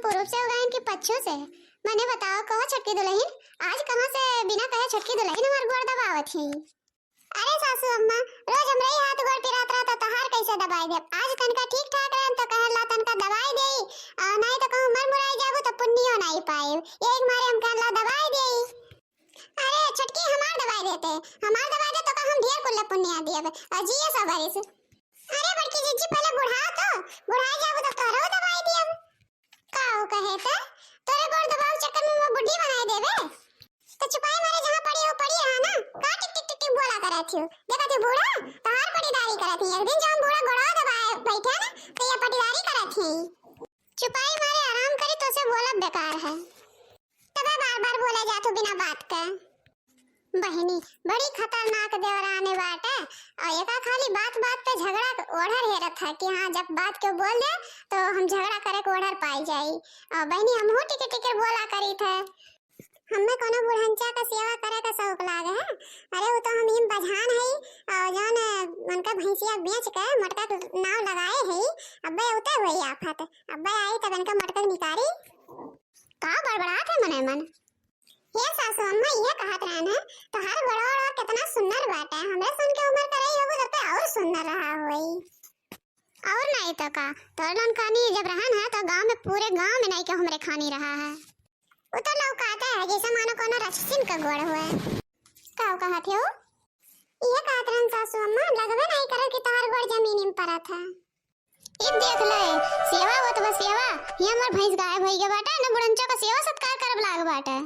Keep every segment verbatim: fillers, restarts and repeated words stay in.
पूरब से उगाइन कि पच्छू से? मने बताओ, कहो छोटकी दुलहिन, आज कहाँ से बिना कहे छोटकी दुलहिन हमार गोड़ दबावत ही? अरे सासू अम्मा, रोज हमरे ही हाथ गोड़ पिरात रहत, तोहार कैसे दबाई देब? आज तनका ठीक ठाक रहन तो कहला तनका दबाई देई, आ नाहीं तो कहूँ मर मुराई जाबू तो पुन्नियो नाहीं पाएब। यही मारे हम कहला दबाई देई। अरे छोटकी, हमार दबाई देते, हमार दबाई दे तो का हम ढेर कुल्ले पुन्निया दियब, आ जिए सब बरिस। अरे बड़की जिज्जी, पहले बुढ़ाओ तो, बुढ़ाई जाबू तो तोहरो दबाई दियब। का हो कहे त? तोरे गोड़ दबाव चक्कर में मैं बुढ़ी बनाए देबे? तो चुपाई मारे जहाँ पड़ी हो पड़ी रहा ना, का टिक टिक टिक टिक बोला करत हियो? देखत हियो बूढ़ा, तहार पटीदारी करत ही। एक दिन जौन बूढ़ा गोड़वा दबाए बैठे ना, तो ये पटीदारी करत ही। चुपाई मारे आराम करी, तो से बोलब बेकार है। तबे बार बार बोला जात हो बिना बात का। बहिनी, बड़ी खतरनाक देवरानी बाटे। और एका खाली बात बात पे झगड़ा के order हेरत है कि हाँ, जब बात केहू बोल दे तो हम झगड़ा करे के order पाई जाई। और बहिनी, हमहू टिके टिके बोला करी थे। हमें कोनो बुढ़ंचा का सेवा करे का शौक लागे है। अरे वो तो हम हिम बझान है, और जौन उनका भैंसिया बेच के मोटका के नाव लगाए है। अब्बे उते हुई आफत, अब्बे आई तब इनका मोटका निकारी। का बड़बड़ात है मने मन? हे सासू अम्मा, इहे कहत रहन है, तोहार गोड़वा ओड़वा केतना सुन्नर बाटे, हमरे सन के उम्र के रही होबू तब पे और सुन्नर रहा होई। और नाहीं तो का, तोर लोन खानी जब रहन है तो गांव में, पूरे गांव में नाहीं के हमरे खानी रहा है। वो तो लौकाता है जैसे मानो कोनो रक्षसिन का गोड़ हुए। का कहत हो? इहे कहत रहन सासू अम्मा, लगबे नाहीं करे कि तोहार गोड़ जमीन में परत है। ई देख ले, सेवा होत बा सेवा। ये हमर भैंस गायब होई गे बाटे, न बुढ़ंचो का सेवा सत्कार करब लाग बाटे।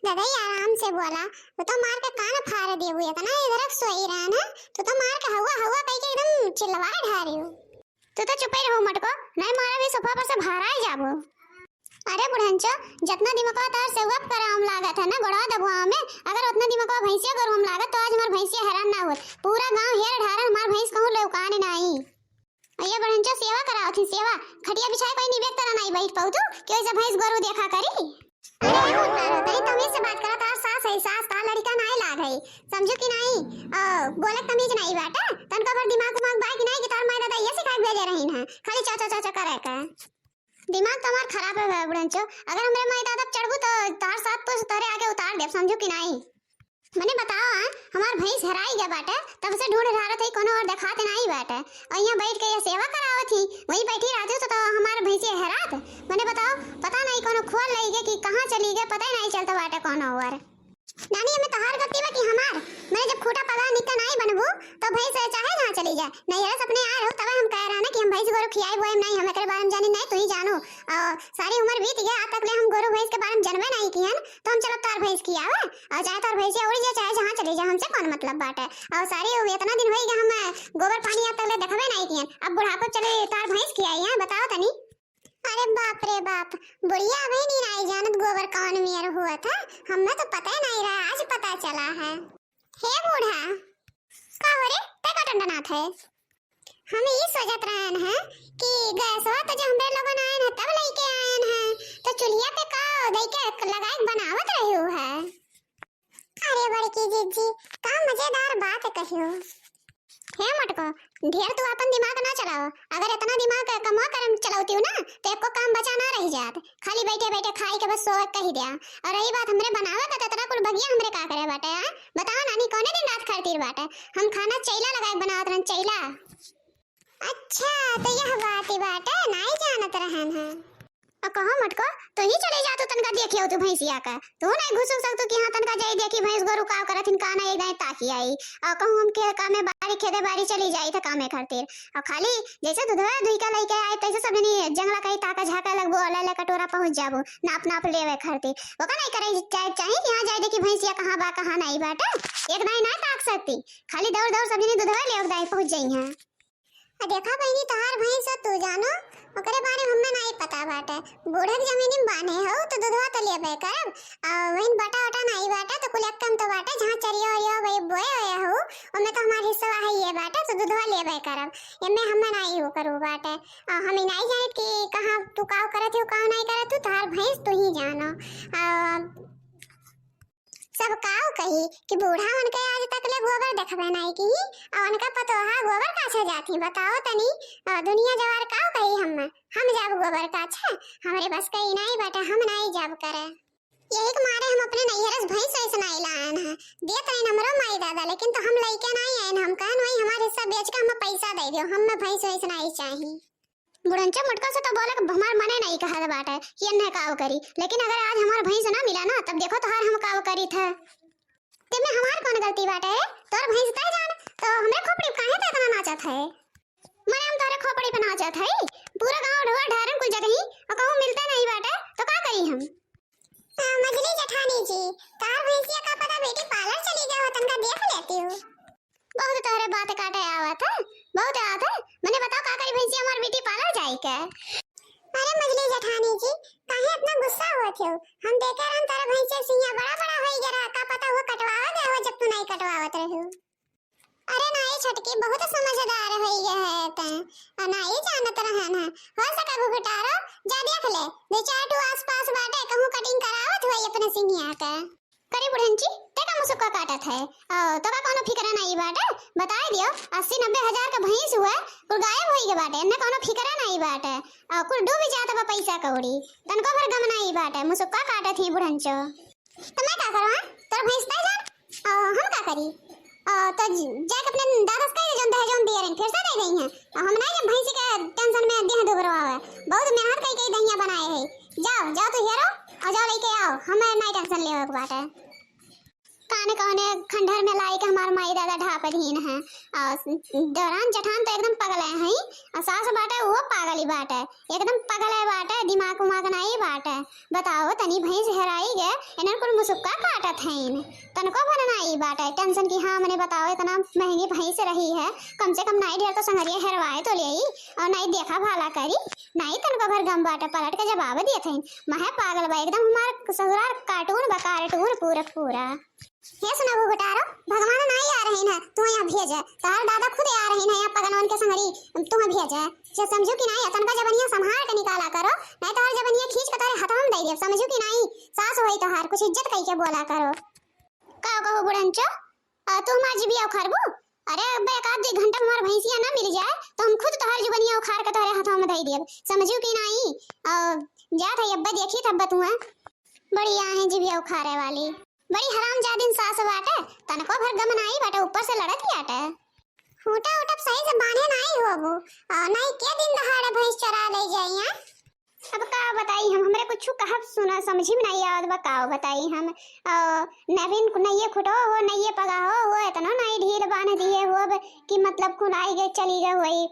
ददई आराम से बोला, वो तो मार के कान फाड़ देबू, इतना इधर सोई रहन है, तू तो मार के हवा हवा कह के एकदम चिल्लवा ढारियो। तू तो चुपे रहो मटको, नहीं मारा भी सोफा पर से बाहर आ जाबो। अरे बुढ़ंचो, जितना दिमकवा तार सेवा कराम लागत है ना गोड़वा दबुआ में, अगर उतना दिमकवा भैंसिया गोरुआ में लागत तो आज हमार भैंसिया हैरान ना होत। पूरा गांव हेर ढारन हमार भैंस कहूँ लौकाने नाई। अइया बड़हन चो सेवा करावत ही, सेवा। खटिया बिछाए कोई निबेक तरह नाई बैठ पाऊ तू, कि ओइसे भैंस गोरू देखा करी। अरे, अरे, अरे, तनी तमीज से बात करा, तार सास है, सास, तार लड़िका नाई लाग है, समझू कि नाई? अ, बोले के तमीज नाई बाटे, तनको भर दिमाग उमाग बा कि नाई कि तार माई दादा ये सिखा के भेजे रहीन है, खाली चा, चा, चा, चा करे के। दिमाग तो हमार खराब है बड़हन चो, अगर हमरे माई दादा पे चढ़बू तो तार सात पुस्त तोरे आगे उतार देब, समझू कि नाई? मने बताओ, आ, हमार भैंस हेराई गया बाटे, तब से ढूंढ ढारत है, कोनो और देखाते नाई बाटे। और यहाँ बैठ के ये सेवा करावत ही, वहीं बैठी रहती तो, तो हमार भैंसिया हेरात। मने बताओ, पता नाई कोनो खोल लई गए कि कहाँ चली गए, पता ही नाई चलता बाटे कोनो और। नानी, हमें तोहार गलती बा कि हमार? मने जब खूटा पगहा निक नाई बनबू, तो भैंस चाहे जहाँ चली जाए। नैहरे से अपने आए रहो, तबे हम कह रहे ना कि हम भैंस गोरू खियाई बोए नाई, हम एकरे बारे में जानी नाई, तू ही जानो। और सारी उम्र बीत गया, आज तक ले हम गोरू भैंस के बारे में जानबे नाई किहन, तो हम चलो तार भैंस खियावे। और चाहे तोर भैंसिया उड़ जाए, चाहे जहाँ चली जाए, हमसे कौन मतलब बाटे। और सारी उ-, इतना दिन होई गया, हम गोबर पानी आज तक ले देखबे नाई किहन। अब बुढ़ापा चले तार भैंस खियाई है, बताओ तनी। अरे बाप रे बाप, बुढ़िया अभी नहीं नाई जानत गोबर कौन मेर हुआ था, हमें तो पता ही नहीं रहा, आज पता चला है। हे बूढ़ा, का हो रे, ते का टंडनात है? हम ई सोचत रहन है कि गैसवा तो जो हमरे लोगन आयन है तब लइके आयन है, तो चुल्हिया पे का दइके लगाए के बनावत रही है? अरे बड़की जिज्जी, का मजेदार बात कहियो। हे मटको, ढेर तू अपन दिमाग ना चलाओ। अगर इतना दिमाग कमवा करम चलावती हो ना, तो एको काम बचा ना रह जात। खाली बैठे बैठे खाई के बस सोए कही दिया। और रही बात हमरे बनावे का, तो इतना कुल बगिया हमरे का करे बाटे, आ? बताओ नानी, कौने दिन रात खरतीर बाटे? हम खाना चैला लगाए के बनावत रहन, चैला। अच्छा, तो यह बात ही बाटे, नाई जानत रहन है। आ कहो मटको, तू ही चली जा, तू तनका देखियो तू भैंसिया का। तू नहीं घुस सकतू कि हाँ, तनका जाई देखी भैंस गोरू का करत हिन, का ना एक दाएं ताकी आई। आ कहूँ हम के कामे बारी, खेते बारी चली जाई था कामे खातिर। आ खाली जैसे दूधवा दुई का लइके आई, तैसे सब जनी जंगला कहीं ताका झाका लगबो, ले ले कटोरा पहुँच जाबो, नाप नाप लेवे खातिर। ओका नहीं करे चाहे, चाही कि हाँ, जाई देखी भैंसिया कहाँ बा, कहाँ नहीं बाटे। एक दाई ना ताक सकती, खाली दौड़ दौड़ सब जनी दूधवा ले एक दाई पहुँच जाई हैं। आ देखा बहिनी, तोहार भैंस हो, तू जानो, ओकरे बारे में हमें नाई पता बाटे। बूढ़े के जमीनी में बांधे हो, तो दूधवा तो लेबे करब। आ वहीं बटा वटा नाई बाटे, तो कुल एक कम तो बाटे, जहाँ चरिया उरिया भाई बोए हुए हो, ओमे तो हमार हिस्सा है ये बाटे, तो दूधवा लेबे करब। एमे हमें नाई हो करू बाटे। आ हम ही नाई जानित कि कहाँ तू काव करत हो, काव नाई करत हो, तोहार भैंस तू ही जानो। आ तब काउ कही कि बूढ़ा उनके आज तक ले गोबर देखबे नाहीं की, और उनका पतोहा गोबर काछे जाती, बताओ तनी, अ, दुनिया जवार काउ कही हम, हम जाब गोबर काछे, हमरे बस के ई नाहीं बाटे, हम नाहीं जाब करे। यही के मारे हम अपने नैहर से भैंस वैस नाहीं लायन है, देत रहिन हमरो माई दादा, लेकिन तो हम लइके नाहीं आयन, हम कहन वही हमार हिस्सा बेच के हमें पैसा दे दियो, हमें भैंस वैस नाहीं चाही। बुढ़ंचा मोटका से तो बोले के हमार मने नाहीं कहत बाटे कि एन्हे काव करी, लेकिन अगर आज हमार भैंस ना मिला ना, तब देखो तोहार हम काव करी थे। तेमे हमार कौन गलती बाटे? तोर भैंस तय जान, तो हमरे खोपड़ी पे काहे ते इतना नाचत है? मने हम तोरे खोपड़ी पे नाचत है? पूरा गांव ढोर ढारन कुल जगही, और कहूँ मिलते नाहीं बाटे, तो का करी हम? आ, मझली जेठानी जी, तोहार भैंसिया का पता ब्यूटी पार्लर चली गए हो, तनका देख लेती हूँ। बहुत तोहरे बात काटे आवत है, बहुत आवत है। मने बताओ का करी भैंसिया हमार ब्यूटी पार्लर जाई के? अरे मझली जेठानी जी, काहे इतना गुस्सा होत हो? हम देखे रहन तोहरे भैंसिया सिंगिया बड़ा बड़ा होई गया रहा, का पता वो कटवावा गए हो जब तू नाहीं कटवावत रहो। अरे नाहीं छोटकी, बहुत समझदार होई गए है तैं, और नाहीं जानत रहन है। हो सके घुघुटारो, जा देख ले, दो चार ठो आसपास बाटे, कहूँ कटिंग करावत होई अपने सिंगिया के। करे बुढ़ंची, ते का मुसुक्का काटत है? अ, तो का कौनो फिक्र नाहीं बाटे? बताए दियो, अस्सी नब्बे हजार का भैंस हुए, कुल गायब होई के बाटे, एन्ने कौनो फिक्र नाहीं बाटे। अ, कुल डूब जात बा पैसा कौड़ी, तनको भर गम नाहीं बाटे, मुसुक्का काटत ही बुढ़ंचो। तो मैं का करो, हाँ? तोर भैंस तय जान, अ, हम का करी? अ, तो ज-, जाके अपने दादा से कह दे, जौन दहेजो में दिए रही, फिर से दे गई हैं। अ, हम नाहीं जब भैंसी के टेंशन में देह दुबरो आवे, बहुत मेहनत कई कई दहिया बनाए है। जाओ, जाओ तू हेरो, और जाओ लेके आओ, हमें नाहीं टेंशन लेवे के बाटे। काने कौने खंडहर में लाई के हमार माई दादा ढाप दीन है। और दौरान जेठान तो एकदम पगले हैं, और सास बाटे वो पागल ही बाटे, एकदम पगले बाटे, दिमाग उमाग नाहीं बाटे। बताओ तनी भैंस हेराई गए, इन्हन कुल मुसुक्का काटत हैं, तनको भर नाहीं बाटे टेंशन की। हाँ मने बताओ इतना महंगी भैंस रही है, कम से कम नाहीं ढेर तो संगरिया हेरवाए तो लेई, और नाहीं देखा भाला करी, नाहीं तनको भर गम बाटे, पलट के जवाब दिए थे। महे पागल बा एकदम हमार ससुराल, कार्टून बा कार्टून पूरा पूरा। हे सुना घुघुटारो, भगवान नाहीं आ रहे हैं, तू यहाँ भेजे, तोहर दादा खुद आ रहे हैं यहाँ पगनवन के संगरी, तू यहाँ भेजे। जे समझू कि नाहीं, तनका जबनिया संभाल के निकाला करो, नाहीं तोहर जबनिया खींच के तोहरे हथवा में दे देब, समझू कि नाहीं? सास होई तोहार, कुछ इज्जत कई के बोला करो। का कहू बुढ़ंचो, अ, तू हमार जिबिया उखाड़बू? अरे अब एक आध घंटा हमार भैंसिया ना मिल जाए तो हम खुद तोहर जुबनिया उखाड़ के तोहरे हथवा में दे देब, समझू कि नाहीं? अ, जात है अब्बा देखी तब बतुआ। बड़ी आहे जिबिया उखाड़े वाली, बड़ी हरामजादिन सास बाटे, तनको भर गम नाहीं बाटे, ऊपर से लड़त ही आटे। फूटा उटब सही से बांधे नाहीं होबू, और नाहीं के दिन दहाड़े भैंस चरा ले जाई, हैं? अब का बताई हम, हमरे कुछ कहब सुना समझी में नाहीं आवत बा, का बताई हम। अ, नवीन नइये खुटो हो, नइये पगा हो, वो इतनो नाहीं ढील बांध दिए हो अब कि मतलब खुलाई गए, चली गए होई।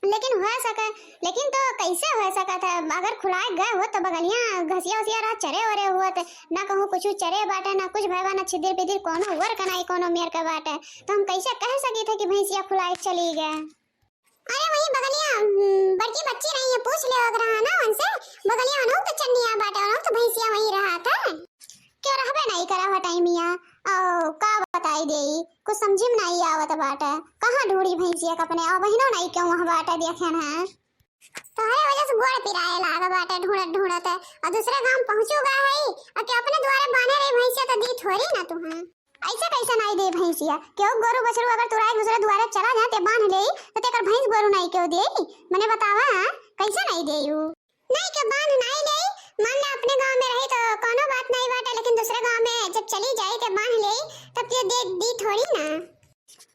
लेकिन हो सके, लेकिन तो कैसे हो सकत है, अगर खुलाए गए हो तो बगलियां घसिया उसिया रहा चरे ओरे होत, ना कहूँ कुछ चरे बाटे, ना कुछ भय बा, ना छिदिर पिदिर कोनो ओर के नाहीं कोनो मेर के बाटे, तो हम कैसे कह सकी थे कि भैंसिया खुलाए चली गए? अरे वही बगलिया, हम्म, बड़की बच्ची रही है, पूछ ले अगर रहा ना उनसे, बगलिया उन्हों तो चन्निया बाटे, उन्हों तो भैंसिया वही रहा था। क्यों रहबे नाहीं करा हो टाइमिया? ओ, का बताई देई, कुछ समझी में नाहीं आवत बाटे। कहाँ ढूंढी भैंसिया के अपने, आ बहिनो नाहीं क्यों वहाँ बाटे देखे ना। तोहरे वजह से गोड़ पिराए लागा बाटे ढूंढत ढूंढत, और दूसरे गांव पहुँचू गा है, और के अपने द्वारे बांधे रही भैंसिया तो दी थोड़ी ना तुहाँ। ऐसे कैसे नाहीं दे भैंसिया? केहू गोरू बछरू अगर तुराई दूसरे दुआरे चला जाए ते बांध लेई, तो तेकर भैंस गोरू नाहीं केहू देई? मने बतावा, हाँ? कैसे नाहीं देई उ? नाहीं के बांध नाहीं लेई, मान ले अपने गांव में रही तो कोनो बात नाहीं बाटे, लेकिन दूसरे गांव में जब चली जाई ते बांध लेई, तब ते दे दी थोड़ी ना।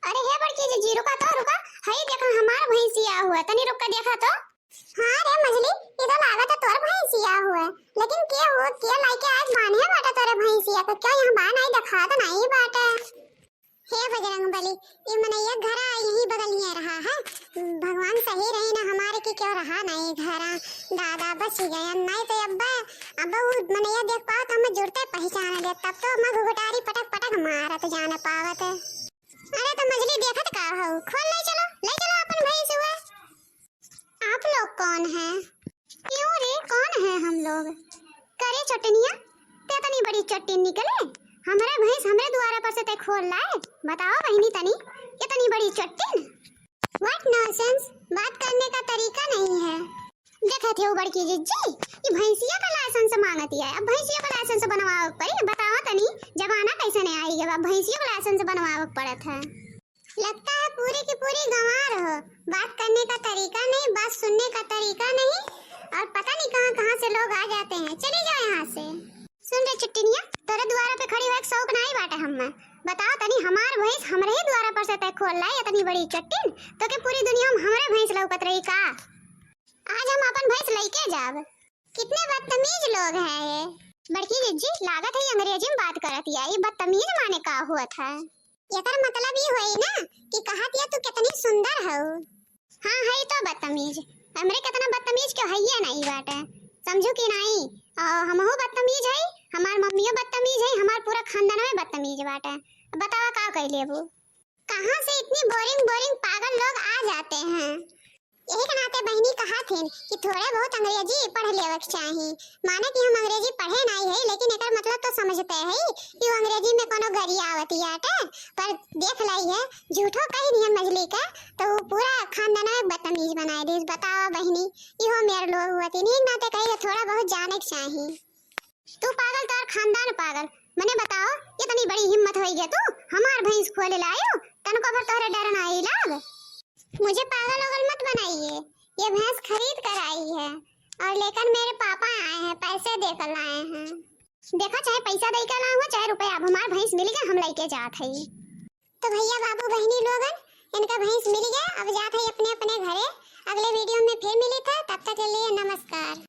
अरे हे बड़की जीजी, रुका तो, रुका, हई देखा हमार भैंसिया हुआ, तनी रुक के देखा तो। हाँ रे मझली, ई तो लागत है तोर भैंसिया हुए, लेकिन के हो, के लाइके आज बांधे बाटे तोरे भैंसिया के? क्या यहाँ बा नाहीं देखात नाहीं बाटे? हे बजरंग बली, ई मनैया घरा यही बगलिए रहा है। भगवान सही रही ना हमारे कि क्यों रहा नाहीं घरा। दादा बच गए, नाहीं तो अब्बा, अब्बा वो मनैया देख पाओ तो हमें जुड़ते पहचान ले, तब तो मैं घुघुटारी पटक पटक मारत जान पावत। अरे तो मझली देखत का हो, खोल ले चलो, ले चलो अपन भैंस हुए। आप लोग कौन हैं? क्यों रे, कौन है हम लोग? करे चोटनिया, ते इतनी बड़ी चोटिन निकले? हमरे भैंस हमरे दुआरा पर से ते खोल लाए? बताओ बहिनी तनी, इतनी बड़ी चोटिन? What nonsense, बात करने का तरीका नहीं है। देखत हो बड़की जिज्जी, ई भैंसिया का लाइसेंस मांगती है, अब भैंसिया का लाइसेंस बनवावे के पड़ी, बताओ तनी। जमाना कैसे नहीं आई गवा, भैंसियों को लाइसेंस बनवावे के पड़त है। लगता है पूरी की पूरी गंवार हो, बात करने का तरीका नहीं, बात सुनने का तरीका नहीं, और पता नहीं कहाँ कहाँ से लोग आ जाते हैं। चली जाओ यहाँ से। सुन रे चुट्टिनिया, तोरे दुआरा पे खड़ी होए के शौक नाई बाटे हम्मे। बताओ तनी, हमार भैंस हमरे ही दुआरा पर से तय खोल लाई, इतनी बड़ी चट्टिन, तो के पूरी दुनिया में हमरे भैंस लौकत रही का? आज हम अपन भैंस लइके जाब। कितने बदतमीज लोग हैं ये। बड़की जिज्जी, लागत है ये अंग्रेजी में बात करत या, ये बदतमीज माने का हुआ था? एकर मतलब ई होई ना कि कहत या तू कितनी सुंदर हऊ। हाँ, है तो बदतमीज। हमरे कितना बदतमीज क्यों है ये नहीं बाटे, समझू कि नहीं? और हमहू बदतमीज है, हमार मम्मियो बदतमीज है, हमार पूरा खानदान में बदतमीज बाटे। बतावा का कर लेबू? कहाँ से इतनी बोरिंग बोरिंग पागल लोग आ जाते हैं। यही के नाते बहिनी कहा थिन कि थोड़े बहुत अंग्रेजी पढ़ लेवे के चाही। माने कि हम अंग्रेजी पढ़े नहीं है, लेकिन एकर मतलब तो समझते है कि वो अंग्रेजी में कोनो गरियावत आटे। पर देख लाई है, झूठो कही दिहन मझली के, तो वो पूरा खानदान में बदतमीज बनाए दिस। बतावा बहिनी, इहो मेर लोग हुआ थी, नीक नाते कही थोड़ा बहुत जाने के चाही। तू पागल, तोर खानदान पागल। मने बताओ, इतनी बड़ी हिम्मत होई गे तू, हमार भैंस खोले लायो, तनको भर तोहरे डर ना आई लाग। मुझे पागल ओगल मत बनाइए, ये भैंस खरीद कर आई है और लेकर मेरे पापा आए हैं, पैसे देकर लाए हैं। देखा, चाहे पैसा देकर लाए हो, चाहे रुपया, अब हमार भैंस मिल गया, हम लेके जात है। तो भैया, बाबू, बहिनी लोगन, इनका भैंस मिल गया, अब जात है अपने अपने घरे। अगले वीडियो में फिर मिली था, तब तक के लिए नमस्कार।